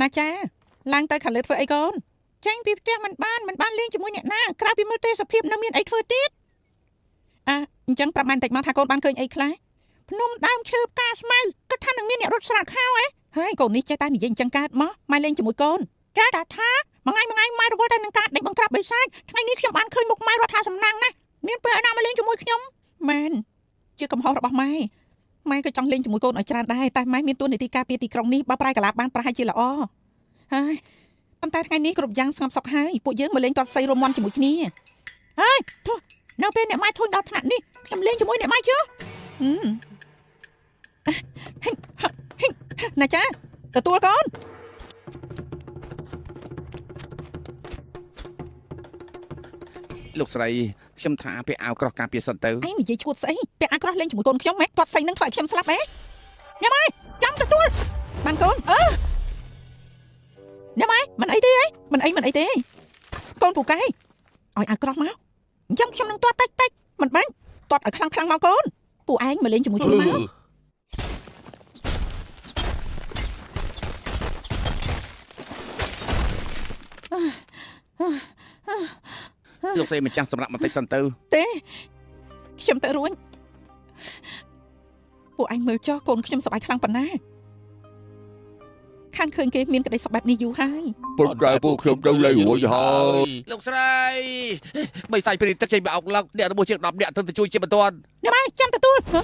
ណាចាឡើងទៅខាងលើធ្វើអីកូនចេញពីផ្ទះមិនបានមិនបានលេងជាមួយអ្នកណាក្រៅពីមើលទេសភាពនៅមានអីធ្វើទៀតអើអញ្ចឹងប្រាប់ម៉ែបន្តិចមកថាកូនបានឃើញអីខ្លះភ្នំដើមឈើផ្កាស្មៅគិតថានឹងមានអ្នករត់ស្រាលខោហ៎ហើយកូននេះចេះតែនិយាយអញ្ចឹងកើតមកម៉ែលេងជាមួយកូនចាតាថាមួយថ្ងៃមួយថ្ងៃម៉ែរវល់តែនឹងការដេញបង្ក្រាបបិសាចថ្ងៃនេះខ្ញុំបានឃើញមុខម៉ែរដ្ឋាសំណាងណាស់មានពេលឲ្យណាមកលេងជាមួយខ្ញុំមែនជាកំហុសរបស់ម៉ែម៉ែក៏ចង់លេងជាមួយកូនឲ្យច្រើនដែរតែម៉ែមានតួនាទីការពារទីក្រុងនេះបើប្រែកាឡាបានប្រហែលជាល្អហើយប៉ុន្តែថ្ងៃនេះគ្រប់យ៉ាងស្ងប់សុខហើយពួកយើងមកលេងទាត់សីរមន់ជាមួយគ្នាហើយទោះនៅពេលអ្នកម៉ែធុញដល់ថ្នាក់នេះខ្ញុំលេងជាមួយអ្នកម៉ែចុះណាចាទទួលកូន លោកស្រីខ្ញុំថាពាក់អាវក្រោះការពារសិនទៅ ឯងនិយាយឈួតស្អីពាក់អាវក្រោះលេងជាមួយកូនខ្ញុំម៉េចទាត់សីនឹងធ្វើឲ្យខ្ញុំស្លាប់ហ៎ញ៉ាំហើយចាំទទួលបានកូនអឺញ៉ាំហើយមិនអីទេហីមិនអីមិនអីទេកូនពូកែឲ្យអាវក្រោះមកអញ្ចឹងខ្ញុំនឹងទាត់តិចតិចមិនបាញ់ទាត់ឲ្យខ្លាំងខ្លាំងមកកូនពូឯងមកលេងជាមួយខ្ញុំមក លោកស្រីម្ចាស់សម្រាប់បន្តិចសិនទៅ ទេខ្ញុំទៅរួចពួកឯងមើលចុះកូនខ្ញុំសប្បាយខ្លាំងប៉ុណ្ណាខានឃើញគេមានក្តីសុខបែបនេះយូរហើយ ប៉ុន្តែពួកខ្ញុំទៅលេងរួចហើយ លោកស្រីបីសាច់ព្រីទឹកចេញមកអុកឡុកអ្នករបួសជាង10នាក់ទៅជួយជាបន្ទាន់ ញ៉ាំហើយចាំទទួលហ៎